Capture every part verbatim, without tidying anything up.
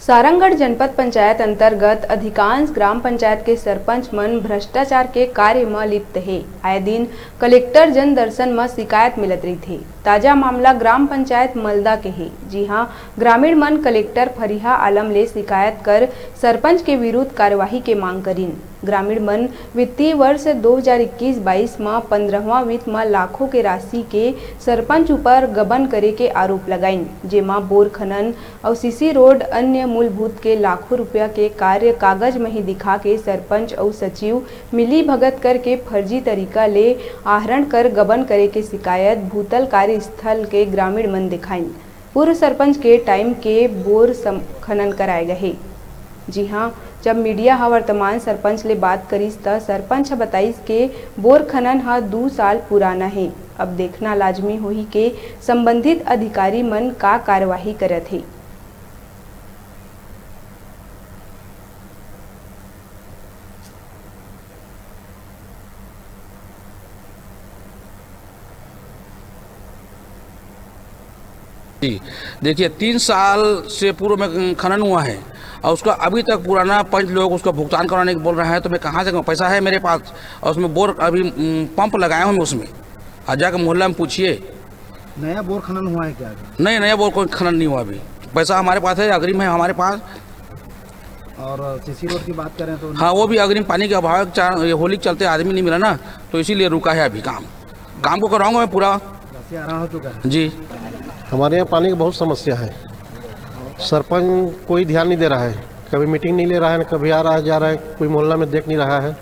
सारंगढ़ जनपद पंचायत अंतर्गत अधिकांश ग्राम पंचायत के सरपंच मन भ्रष्टाचार के कार्य म लिप्त हे। आए दिन कलेक्टर जन दर्शन म शिकायत मिलत रहिथे। ताजा मामला ग्राम पंचायत मलदा के हे, जिहां ग्रामीण मन कलेक्टर फरिहा आलम ले शिकायत कर सरपंच के विरुद्ध कार्यवाही के मांग करिन। ग्रामीण मन वित्तीय वर्ष दो हज़ार इक्कीस बाईस म पंद्रहवां वित्त म लाखों के राशि के सरपंच ऊपर गबन करे के आरोप लगाइन, जेमा बोर खनन अउ सीसी रोड, अन्य मूलभूत के लाखों रुपया के कार्य कागज म ही दिखा के सरपंच अउ सचिव मिली भगत करके फर्जी तरीका ले आहरण कर गबन करे के शिकायत भूतल कार्यस्थल के ग्रामीण मन देखाइन। पूर्व सरपंच के टाइम के बोर सम-, खनन कराए गए हे। जी हां, जब मीडिया ह वर्तमान सरपंच ले बात करिस, त सरपंच ह बताइस के बोर खनन ह दू साल पुराना हे। अब देखना लाजमी होही के संबंधित अधिकारी मन का कार्यवाही करत हे। जी, देखिए, तीन साल से पूर्व में खनन हुआ है और उसका अभी तक पुराना पंच लोग उसका भुगतान करवाने को बोल रहे हैं, तो मैं कहाँ से करूँ? पैसा है मेरे पास और उसमें बोर अभी, उम, पंप लगाए हुए हैं उसमें, और जाकर मोहल्ला में पूछिए। नया बोर खनन हुआ है क्या अभी? नहीं, नया बोर कोई खनन नहीं हुआ अभी। पैसा हमारे पास है, अग्रिम है हमारे पास। और सीसी रोड की बात करें तो? हाँ, वो भी अग्रिम पानी के अभाव के कारण, ये होली के चलते आदमी नहीं मिला ना, तो इसीलिए रुका है अभी काम। काम को कराऊंगा मैं पूरा। राशि आना हो चुका है? जी। हमारे यहाँ पानी की बहुत समस्या है। सरपंच कोई ध्यान नहीं दे रहा है, कभी मीटिंग नहीं ले रहा है, ना कभी आ रहा है, जा रहा है, कोई मोहल्ला में देख नहीं रहा है।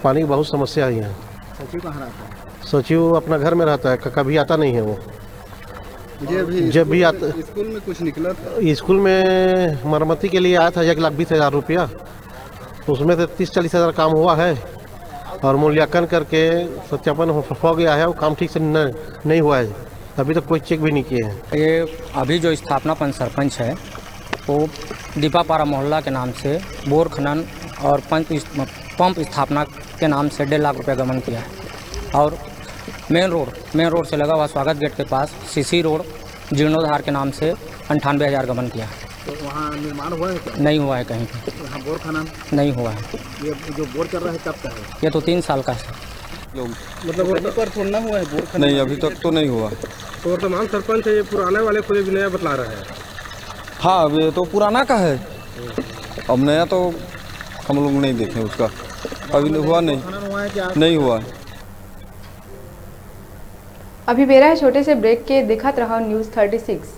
पानी की बहुत समस्या है यहाँ। सचिव कहाँ रहता है? सचिव अपना घर में रहता है, क-, कभी आता नहीं है वो। ये अभी जब भी स्कूल आता में, स्कूल में कुछ निकला था? स्कूल में मरम्मती के लिए आया था एक लाख बीस हज़ार रुपया, उसमें से तीस चालीस हज़ार काम हुआ है और मूल्यांकन करके सत्यापन हो, हो गया है, वो काम ठीक से न, नहीं हुआ है, अभी तक कोई चेक भी नहीं किए हैं। ये अभी जो स्थापना पंच सरपंच है, वो दीपापारा मोहल्ला के नाम से बोर खनन और पंप इस-, पंप स्थापना के नाम से डेढ़ लाख रुपया गबन किया है। और मेन रोड, मेन रोड से लगा हुआ स्वागत गेट के पास सीसी रोड जीर्णोद्धार के नाम से अंठानवे हज़ार गबन किया है। तो वहाँ निर्माण हुआ है क्या? नहीं हुआ है कहीं पे। यहाँ बोर खनन? नहीं हुआ है। ये जो बोर चल रहा है, कब का है? ये तो तीन साल का है। लोग मतलब, वहीं पर थोड़ा ना हुआ है बोर खनन? नहीं, अभी तक तो नहीं हुआ। तो वर्तमान सरपंच है, ये पुराने वाले को ये भी नया बतला रहा है। हाँ, अब ये तो पुराना का है, अब नया तो हम लोग नहीं देखे उसका, अभी हुआ नहीं। खनन हुआ है क्या? नहीं हुआ है। अभी बेरा है छोटे से ब्रेक के, देखत रहो न्यूज़ थर्टी सिक्स।